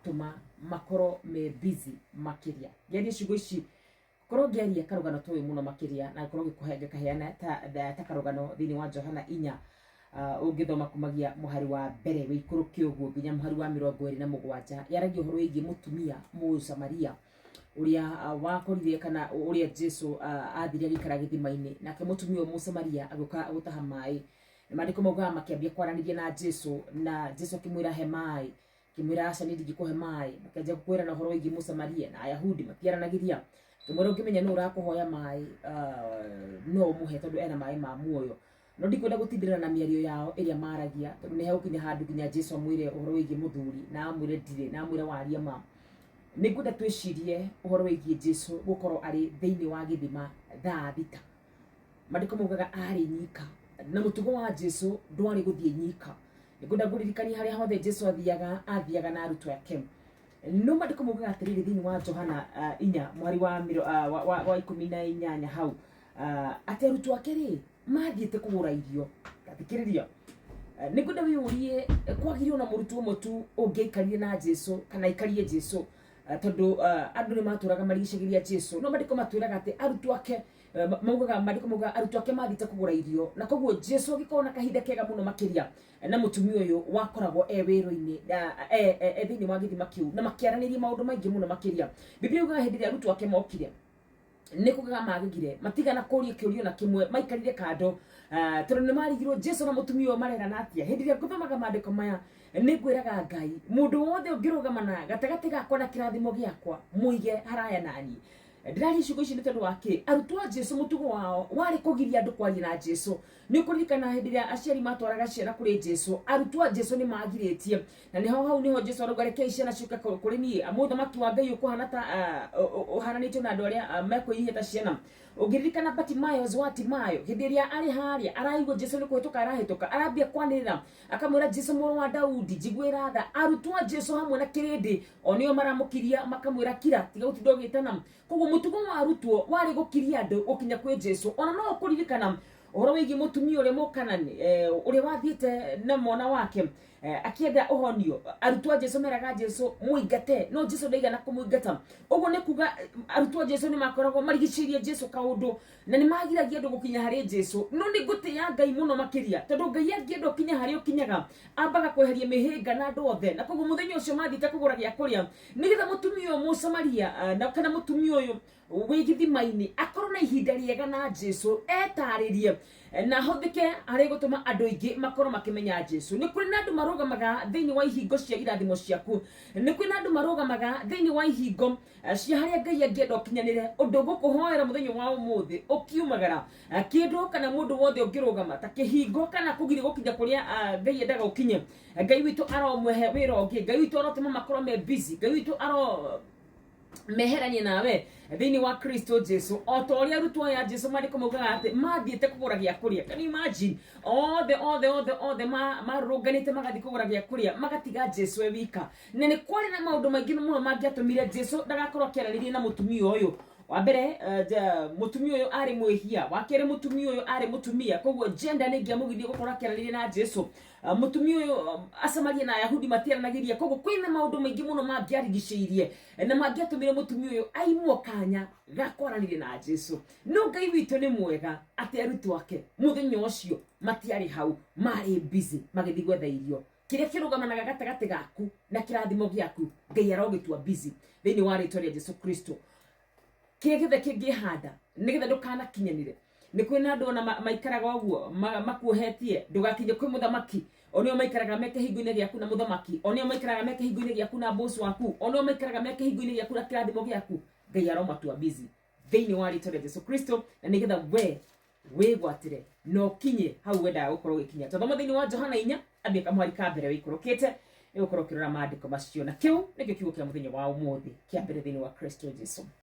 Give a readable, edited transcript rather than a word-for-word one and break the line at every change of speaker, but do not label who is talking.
Tũma makorwo me busy makĩria. Ngĩaria ciugo ici korwo ngĩaria karũgano ta ũyũ mũno makĩria na ngorwo ngĩkũhe ngĩkaheana ta, ta karũgano thĩinĩ wa Johana 4, ũngĩthoma kumagia mũhari wa mbere wĩikũrũke ũguo nginya mũhari wa 27, yaragia ũhoro wĩgiĩ mũtumia Mũsamaria ũrĩa wakorire kana ũrĩa Jesu athire agĩikara gĩthima-inĩ, nake mũtumia ũyũ Mũsamaria agĩũka gũtaha maĩ. Na maandĩko maugaga makĩambia kwaranĩria na Jesu, na Jesu akĩmwĩra he maĩ, akĩmwĩra aca niĩ ndingĩkũhe maĩ. Makĩanjia kwĩrana ũhoro wĩgiĩ Mũsamaria na Ayahudi matiaranagĩria. Akĩmwĩra ũngĩmenya nũ ũrakũhoya maĩ, no ũmũhe tondũ ena maĩ ma muoyo. No ndikwenda gũtindĩrĩra na mĩario yao ĩrĩa maragia, tondũ nĩ hegũkinya handũ nginya Jesu amwĩre ũhoro wĩgiĩ mũthuri, na amwĩre ndirĩ, na amwĩre waria ma. Nĩ ngwenda twĩcirie ũhoro wĩgiĩ Jesu gũkorwo arĩ thĩinĩ wa gĩthima thaa 6. Maandĩko maugaga arĩ nyika, na mũtugo wa Jesu ndwarĩ gũthiĩ nyika. Nĩngwenda ngũririkanie harĩa hothe Jesu athiaga, athiaga na arutwo ake. No maandĩko maugaga atĩrĩrĩ thĩinĩ wa Johana 4 mũhari wa, wa, wa, wa 18 hau, atĩ arutwo ake rĩ mathiĩte kũgũra irio. Tathikĩrĩria, nĩngwenda wĩyũrie kwagĩrĩirwo na mũrutwo ũmwe tu ũngĩaikarire na Jesu kana aikarie Jesu, tondũ andũ nĩ matũraga marigicagĩria Jesu. No maandĩko matwĩraga atĩ arutwo ake maugaga, maandĩko maugaga arutwo ake mathiĩte kũgũra irio, na koguo Jesu agĩkorwo na kahinda kega mũno makĩria na mũtumia ũyũ wakoragwo e wĩra-inĩ, e thĩinĩ wa gĩthima kĩu, na makĩaranĩria maũndũ maingĩ mũno makĩria. Biblia yugaga hĩndĩ ĩrĩa arutwo ake mokire nĩ kũgega magegire, matigana kũria kĩũria na kĩmwe, maikarire kando, tondũ nĩ marigirwo Jesu na mũtumia ũyũ marerana atĩa. Hĩndĩ ĩrĩa ngũthomaga maandĩko maya nĩ ngwĩraga Ngai, mũndũ wothe ũngĩrũgama na gatagatĩ gakwa na kĩrathimo gĩakwa, mũige haraya naniĩ. Ndĩraria ciugo ici nĩ tondũ wa kĩ? Arutwo a Jesu mũtugo wao warĩ kũgiria andũ kwaria na Jesu. Nĩ ũkũririkana hĩndĩ ĩrĩa aciari matwaraga ciana kũrĩ Jesu, arutwo a Jesu nĩ magirĩtie, na nĩho hau nĩho Jesu arauga rekei ciana ciũke kũrĩ niĩ, amu ũthamaki wa Ngai ũkũhana ta ũhananĩtio na andũ arĩa mekwĩnyihia ta ciana. Ũngĩririkana Bartimaeus wa Timayo, hĩndĩ ĩrĩa arĩ harĩa araigua Jesu nĩ kũhĩtũka arahĩtũka, arambia kwanĩrĩra akamwĩra Jesu mũrũ wa Daudi njiguĩra tha. Arutwo a Jesu hamwe na kĩrĩndĩ o nĩo maramũkiria makamwĩra kira, tiga gũtinda ũgĩtana. Koguo mũtugo wa arutwo warĩ gũkiria andũ gũkinya kwĩ Jesu. Ona no ũkũririkana ũhoro wĩgiĩ mũtumia ũrĩa mũkanani, ũrĩa wathiĩte na mwana wake, akĩenda ũhonio. Arutwo a Jesu meraga Jesu mũingate, no Jesu ndaigana kũmũingata. Ũguo nĩ kuga arutwo a Jesu nĩ makoragwo marigicĩirie Jesu kaũndũ, na nĩ magiragia andũ gũkinya harĩ Jesu. No nĩ ngũtĩĩa Ngai mũno makĩria, tondũ Ngai angĩenda ũkinye harĩa ũkinyaga, ambaga kweheria mĩhĩnga na andũ othe. Na koguo mũthenya ũcio mathiĩte kũgũra gĩa kũrĩa, nĩgetha mũtumia ũyũ Mũsamaria, na kana mũtumia ũyũ wĩ gĩthima-inĩ akorwo na ihinda rĩega na Jesu, etarĩrie na ahũthĩke harĩ gũtũma andũ aingĩ makorwo makĩmenya Jesu. Nĩ kũrĩ na andũ marũgamaga thĩinĩ wa ihingo cia irathimo ciaku, nĩ kũrĩ na andũ marũgamaga thĩinĩ wa ihingo cia harĩa Ngai angĩenda ũkinyanĩre. Ũndũ ngũkũhoera mũthenya wa ũmũthĩ ũkiumagara, kĩndũ kana mũndũ wothe ũngĩrũgama ta kĩhingo kana kũgiria gũkinya kũrĩa Ngai endaga ũkinye, Ngai witũ aromũhe wĩra ũngĩ, Ngai witũ arotũma makorwo me busy, Ngai witũ aro meheranie nawe thĩinĩ wa Kristo Jesu, o ta ũrĩa arutwo aya a Jesu maandĩko maugaga atĩ mathiĩte kũgũra gĩa kũrĩa. Can you imagine? Othe othe othe othe marũrũnganĩte magathiĩ kũgũra gĩa kũrĩa, magatiga Jesu e wika. Na nĩ kwarĩ na maũndũ maingĩ mũno mangĩatũmire Jesu ndagakorwo akĩaranĩria na mũtumia ũyũ. Wa mbere, mũtumia ũyũ arĩ mwĩhia. Wa kerĩ, mũtumia ũyũ arĩ mũtumia, koguo gender nĩ ĩngĩamũgirie gũkorwo akĩaranĩria na Jesu. Mũtumia ũyũ, Asamaria na Ayahudi matiaranagĩria, koguo kwĩna maũndũ maingĩ mũno mangĩarigicĩirie na mangĩatũmire mũtumia ũyũ aimwo kanya ga kwaranĩria na Jesu. No Ngai witũ nĩ mwega atĩ arutwo ake mũthenya ũcio matiarĩ hau, marĩ busy magĩthiĩ gwetha irio. Kĩrĩa kĩrũgamanaga gatagatĩ gaku na kĩrathimo gĩaku, Ngai arogĩtua busy thĩinĩ wa rĩtwa rĩa Jesu Kristo. Kĩrĩa gĩothe kĩngĩhanda nĩgetha ndũkanakinyanĩre, nĩ kwĩ na andũ ona maikaraga ũguo makuohetie ndũgakinye kwĩ mũthamaki. O nĩo maikaraga me kĩhingo-inĩ gĩaku na mũthamaki, o nĩo maikaraga me kĩhingo-inĩ gĩaku na boss waku, o nĩo maikaraga me kĩhingo-inĩ gĩaku na kĩrathimo gĩaku. Ngai aromatua busy thĩinĩ wa rĩtwa rĩa Jesu Kristo, na nĩgetha we wĩgwatĩre na ũkinye hau wendaga gũkorwo ũgĩkinya. Twathoma thĩinĩ wa Johana 4, ambia kamũhari ka mbere wĩikũrũkĩte, nĩ gũkorwo ũkĩrora maandĩko macio. Na kĩu nĩkĩo kiugo kĩa mũthenya wa ũmũthĩ kĩa mbere thĩinĩ wa Kristo Jesu.